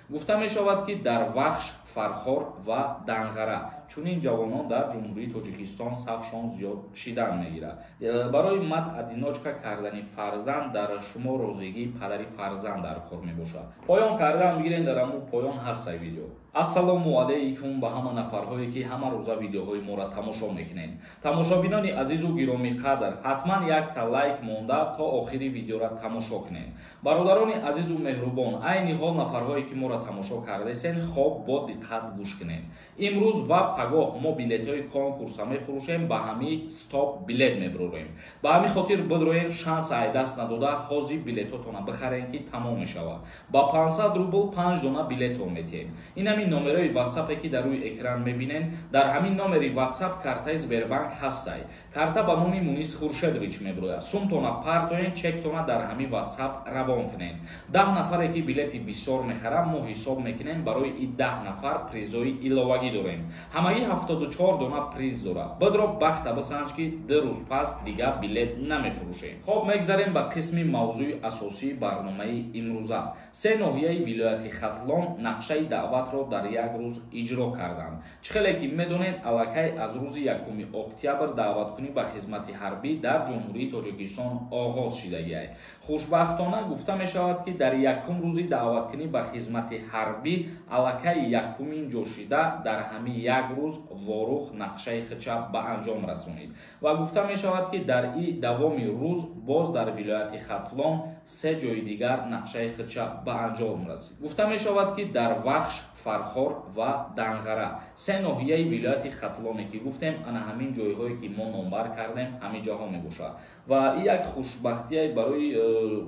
Гуфта мешавад, ки дар Вахш, Фархор ва Данғара чунин ҷавонон дар Ҷумҳурии Тоҷикистон сафшон зиёд шидан мегирад. Барои мать-одиночка кардани фарзанд дар шумо розигии падари фарзанд дар кор мебошад. Поён кардан бигирен, дар ҳамун поён ҳаста видео. Ассалому алайкум ба ҳама нафарҳое, ки ҳама рӯза видеоҳои моро тамошо мекунед. Тамошобинони азизу гиромиқадр, ҳатман якта лайк монда, то охири видеоро тамошо кунед. Бародарони азизу меҳрубон, айни ҳол нафарҳое, ки моро тамошо кардесен, хоб бо диққат гӯш кунед. Имрӯз ва пагоҳ мо билетҳои конкурса мефурӯшем, ба ҳами стоп билет мебурорем. Ба ҳамин хотир бидроен, шанс ай даст надода, ҳозир билетҳотона бихарен, ки тамом мешавад. Ба 500 рубл 5 дона билетҳо метиҳем. Ин ҳамин номерои ватсапе, ки дар рӯи экран мебинен. Дар ҳамин номери ватсап картаи Сбербанк ҳастай. Карта ба номи Мунис Хуршедович мебирояд. Сумтона партоен, чектона дар ҳамин ватсап равон кунен. 10 нафаре, ки билети бисёр мехарам, мо ҳисоб мекунем, барои и 10 нафар призои иловагӣ дорем. Ҳамагӣ 74 дона приз дорад. Бидро, бахта бисанҷ, ки 2 рӯз пас дига билет намефурӯшем. Хоб, мегзарем ба қисми мавзӯи асосии барномаи имрӯза. Се ноҳияи вилояти Хатлон нақшаи даъватро дар як рӯз иҷро карданд. Чӣ хеле ки медонед, аллакай аз рӯзи 1 октябр даъваткунӣ ба хизмати ҳарбӣ дар Ҷумҳурии Тоҷикистон оғоз шидагиай. Хушбахтона, гуфта мешавад, ки дар якум рӯзи даъваткунӣ ба хизмати ҳарбӣ аллакай якумин ҷошида дар ҳамин як рӯз Ворух нақшаи хича ба анҷом расонид ва гуфта мешавад, ки дар и давоми рӯз боз дар вилояти Хатлон се ҷои дигар нақшаи хича ба анҷом расид. Гуфта мешавад, ки дар Вахш, Фархор ва Данғара, се ноҳияи вилояти Хатлоне, ки гуфтем, ана ҳамин ҷойҳое, ки мо номбар кардем, ҳамин ҷоҳо мебошад. Ва и як хушбахтие барои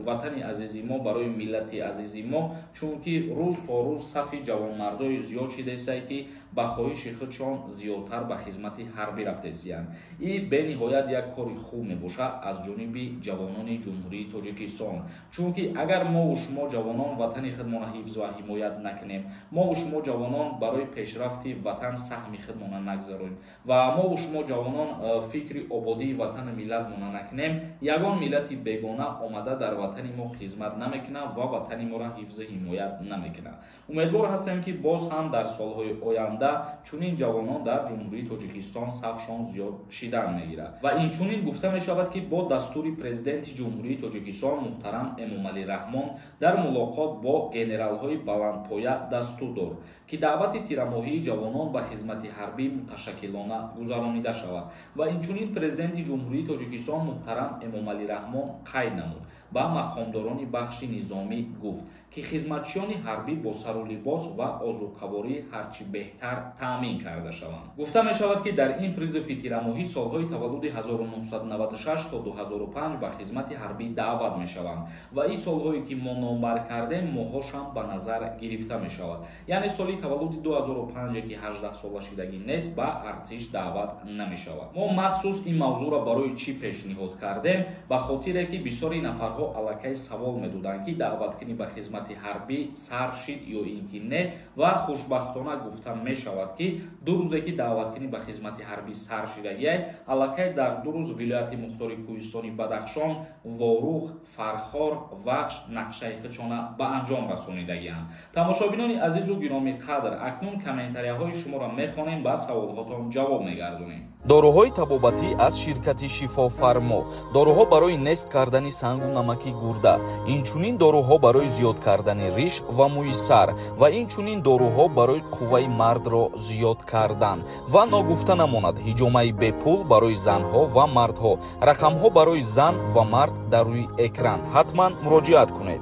ватани азизи мо, барои миллати азизи мо, чунки рӯз то рӯз сафи ҷавонмардои зиёд шидесай, ки ба хоҳиши худшон зиёдтар ба хизмати ҳарбӣ рафтесиянд. И бениҳоят як кори хуб мебошад аз ҷониби ҷавонони Ҷумҳурии Тоҷикистон, чунки агар мову шумо ҷавонон ватани худмона ҳифз ва ҳимоят накунем, мову шумо ҷавонон барои пешрафти ватан саҳми худмона нагзароем ва мову шумо ҷавонон фикри ободии ватану миллатмона накунем, ягон миллати бегона омада дар ватани мо хизмат намекунад ва ватани моро ҳифзу ҳимоят намекунад. Умедвор ҳастем, ки боз ҳам дар солҳои оянда чунин ҷавонон дар Ҷумҳурии Тоҷикистон сафшон зиёд шидан мегирад. Ва инчунин гуфта мешавад, ки бо дастури Президенти Ҷумҳурии Тоҷикистон муҳтарам Эмомалӣ Раҳмон дар мулоқот бо генералҳои баландпоя дастур дод, ки даъвати тирамоҳии ҷавонон ба хизмати ҳарбӣ муташаккилона гузаронида шавад. Ва инчунин Президенти Ҷумҳурии Тоҷикистон муҳтарам Эмомалӣ Раҳмон қайд намуд, ба мақомдорони бахши низомӣ гуфт, ки хизматчиёни ҳарбӣ бо сару либос ва озуқаворӣ ҳарчи беҳтар таъмин карда шаванд. Гуфта мешавад, ки дар ин призыви тирамоҳӣ солҳои таваллуди 1996 то 2005 ба хизмати ҳарбӣ даъват мешаванд ва ин солҳое, ки мо номбар кардем, моҳҳошам ба назар гирифта мешавад. Яъне соли таваллуди 2005, ки 18 сола шидагӣ нест, ба артиш даъват намешавад. Мо махсус ин мавзӯъро барои чӣ пешниҳод кардем? Ба хотире, ки бисёри нафарҳо аллакай савол медоданд, ки даъваткунӣ ба хизмати ҳарбӣ сар шид ё ин ки не. Ва хушбахтона, гуфта мешавад, ки 2 рӯзе, ки даъваткунӣ ба хизмати ҳарбӣ сар шидагиай, аллакай дар 2 рӯз вилояти мухтори кӯҳистони Бадахшон, Ворух, Фархор, Вахш нақшаи худшона ба анҷом расонидагианд. Тамошобинони азизу гиромиқадр, акнун комментарияҳои шуморо мехонем, ба саволҳотон ҷавоб мегардонем. Доруҳои табобатӣ аз ширкати Шифофармо. Доруҳо барои нест кардани сангу намаки гурда, инчунин доруҳо барои зиёд кардани риш ва мӯи сар ва инчунин доруҳо барои қувваи мардро зиёд кардан. Ва ногуфта намонад, ҳиҷомаи бепул барои занҳо ва мардҳо. Рақамҳо барои зан ва мард дар рӯи экран, ҳатман муроҷиат кунед.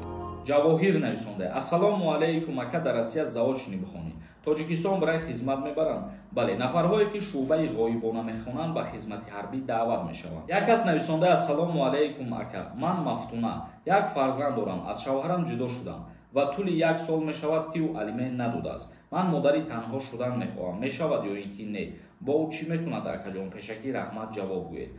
Ҷавоҳир нависонда: «Ассалому алайкум, ака, дар Россия заочный бихонӣ, Тоҷикистон барои хизмат мебаранд?» Бале, нафарҳое, ки шӯъбаи ғоибона мехонанд, ба хизмати ҳарбӣ даъват мешаванд. Як кас нависонда: «Ассалому алайкум, ака, ман Мафтуна, як фарзанд дорам, аз шавҳарам ҷудо шудам ва тӯли як сол мешавад, ки ӯ алимент надодааст. Ман модари танҳо шудан мехоҳам, мешавад ё ин ки не?» Бо ӯ чӣ мекунад, акаҷон? Пешакӣ раҳмат, ҷавоб гӯед.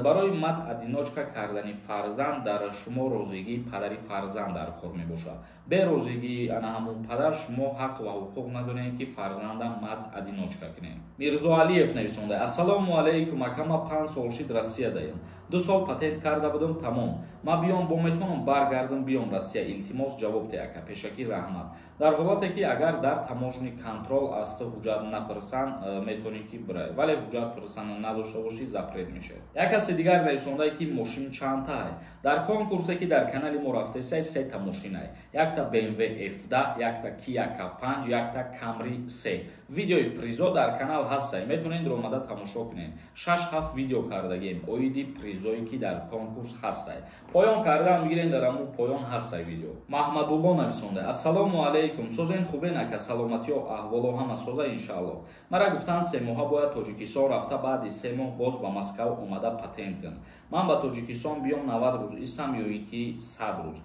Барои мать одиночка кардани фарзанд дар шумо розигии падари фарзанд дар кор мебошад. Бе розигии ана ҳамун падар шумо ҳақ ва ҳуқуқ надорем, ки фарзанда мать одиночка кунем. Мирзоалиев нависонда: «Ассалому алайкум, акама, 5 сол шид Россия даем, 2 сол патент карда будам, тамом. Ма биём, бо метавонам баргардам, биём Россия? Илтимос, ҷавоб те, ака, пешакӣ раҳмат». Дар ҳолате ки агар дар таможенный контроль аз ту ҳуҷҷат напурсанд, метавонӣ ки бирай, вале ҳуҷҷат пурсана надошта бошӣ, запрет мешавад. Як каси дигар нависондае, ки мошин чандтае. Дар конкурсе, ки дар канали мо рафтесай, сета мошинай: якта BMW F10, якта Kia K5, якта Camry 3. Видеои призо дар канал ҳастай, метавонед омада тамошо кунед. Шаш, ҳафт видео кардагем оиди призое, ки дар конкурс ҳастай. Поён кардан мегирем, дар ҳамун поён ҳастай видео. Маҳмадулло нависонда: «Ассалому алайкум, созен, хубен, ака? Саломатиё, аҳволо ҳама соза, иншаалло. Мара гуфтан, 3 моҳа бояд Тоҷикистон рафта, баъди 3 моҳ боз ба Москав омада патент кун. Ман ба Тоҷикистон биём, 90 рӯз истам ё ин ки 100 рӯз?»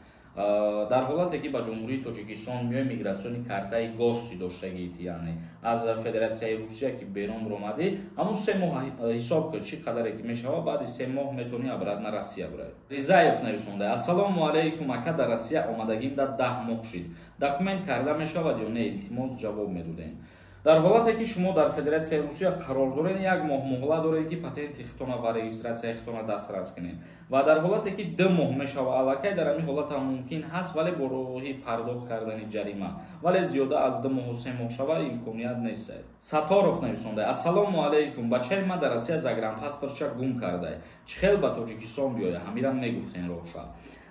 Дар ҳолате ки ба Ҷумҳурии Тоҷикистон миёи, миграционный картаи гости доштагиити, яъне аз Федератсияи Русия ки берун ромадӣ, ҳамун 3 моҳ ҳисоб кун, чӣ қадаре ки мешавад, баъди 3 моҳ метавонӣ обратно Россия бирай. Ризаев нависонда: «Ассалому алайкум, ака, дар Россия омадагим да 10 моҳ шид, документ карда мешавад ё не? Илтимос, ҷавоб медодем». Дар ҳолате ки шумо дар Федератсияи Русия қарор доред, як моҳ муҳлат доред, ки патенти хитона ва регистратсияи хитона дастрас кунед, ва дар ҳолате ки 2 моҳ мешава аллакай, дар ҳамин ҳолат ҳам мумкин ҳаст, вале бо роҳи пардохт кардани ҷарима. Вале зиёда аз 2 моҳу 3 моҳ шава, имконият нест. Саторов нависонда: «Ассалому алайкум, бачаи ман дар Россия загранпаспортша гум карда, чӣ хел ба Тоҷикистон биёя? Ҳамирам мегуфтен роҳша».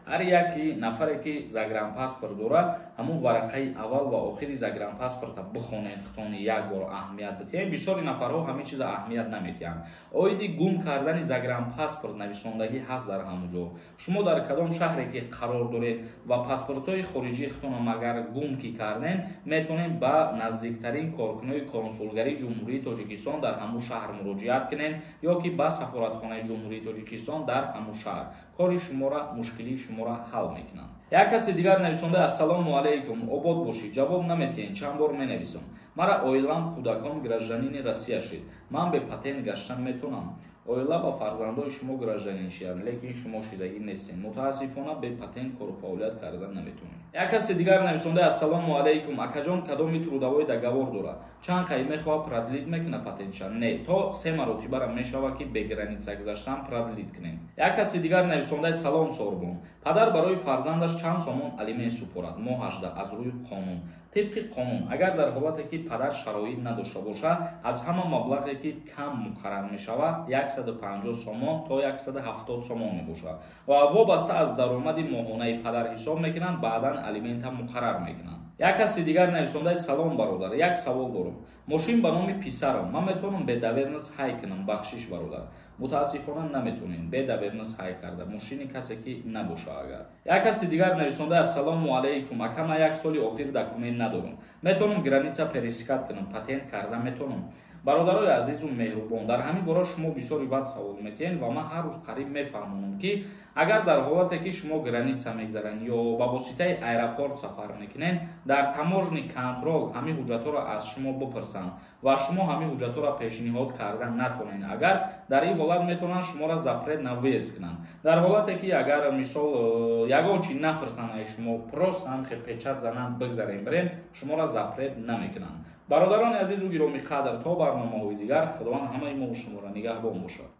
Ҳар яки нафаре, ки загранпаспорт дорад, ҳамун варақаи аввал ва охири загранпаспорта бихонед, хитони як бор аҳамият бидиҳед. Бисёри нафарҳо ҳамин чиза аҳамият наметиҳанд. Оиди гум кардани загранпаспорт нависондагӣ ҳаст дар ҳамун ҷо. Шумо дар кадом шаҳре ки қарор доред ва паспортҳои хориҷии хитона магар гум ки карден, метавонед ба наздиктарин коркунои консулгарии Ҷумҳурии Тоҷикистон дар ҳамун шаҳр муроҷиат кунед ё ки ба сафоратхонаи Ҷумҳурии Тоҷикистон дар ҳамун шаҳр, кори шуморо, мушкилии шуморо ҳал мекунанд. Як каси дигар нависонда: «Ассалому алайкум, обод бошӣ, ҷавоб наметиҳен, чанд бор менависам. Мара оилам, кӯдакон гражданини Россия шид, ман бе патент гаштан метавонам?» Оила ба фарзандои шумо гражданин шиянд, лекин шумо шидагӣ нестед. Мутаассифона, бе патент кору фаъолият кардан наметавонед. Як каси дигар нависонда: «Ассалому алайкум, акаҷон, кадоми трудовой договор дорад, чанд қай мехоҳад, продлить мекунад патентша?» Не, то се маротибара мешавад, ки бе граница гузаштан продлить кунем. Як каси дигар нависондаи: «Салом, Сорбон, падар барои фарзандаш чанд сомон алимент супорад моҳашда аз рӯи қонун?» Тибқи қонун, агар дар ҳолате ки падар шароит надошта бошад, аз ҳама маблағе ки кам муқаррар мешавад, 150 сомон то 170 сомон мебошад ва вобаста аз даромади моҳонаи падар ҳисоб мекунанд, баъдан алимента муқаррар мекунанд. Як каси дигар нависондаи: «Салом, бародар, як савол дорам. Мошин ба номи писарам, ман метавонам бе доверенность ҳай кунам? Бахшиш, бародар». Мутаассифона, наметонем бе доверенность ҳай карда мошини касе ки набоша агар. Як каси дигар нависонда: «Ассалому алайкум, ака, ман як соли охир документ надорам, метавонам граница пересекать кунам, патент карда метавонам?» Бародарои азизу меҳрубон, дар ҳамин бора шумо бисёри бад савол метиҳед ва ман ҳар рӯз қариб мефаҳмонам, ки агар дар ҳолате ки шумо граница мегзаред ё ба воситаи аэропорт сафар мекунед, дар таможенный контроль ҳамин ҳуҷҷатҳоро аз шумо бипурсанд ва шумо ҳамин ҳуҷҷатҳоро пешниҳод карда натонед, агар дар ин ҳолат метавонанд шуморо запрет на въезд кунанд. Дар ҳолате ки агар, мисол, ягон чи напурсанд аз шумо, просто ҳамхе печать зананд, бигзарем, бирем, шуморо запрет намекунанд. Бародарони азизу гиромиқадр, то барномаҳои дигар Худованд ҳамаи мо шуморо нигаҳбон бошад.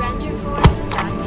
Renderforest.ai.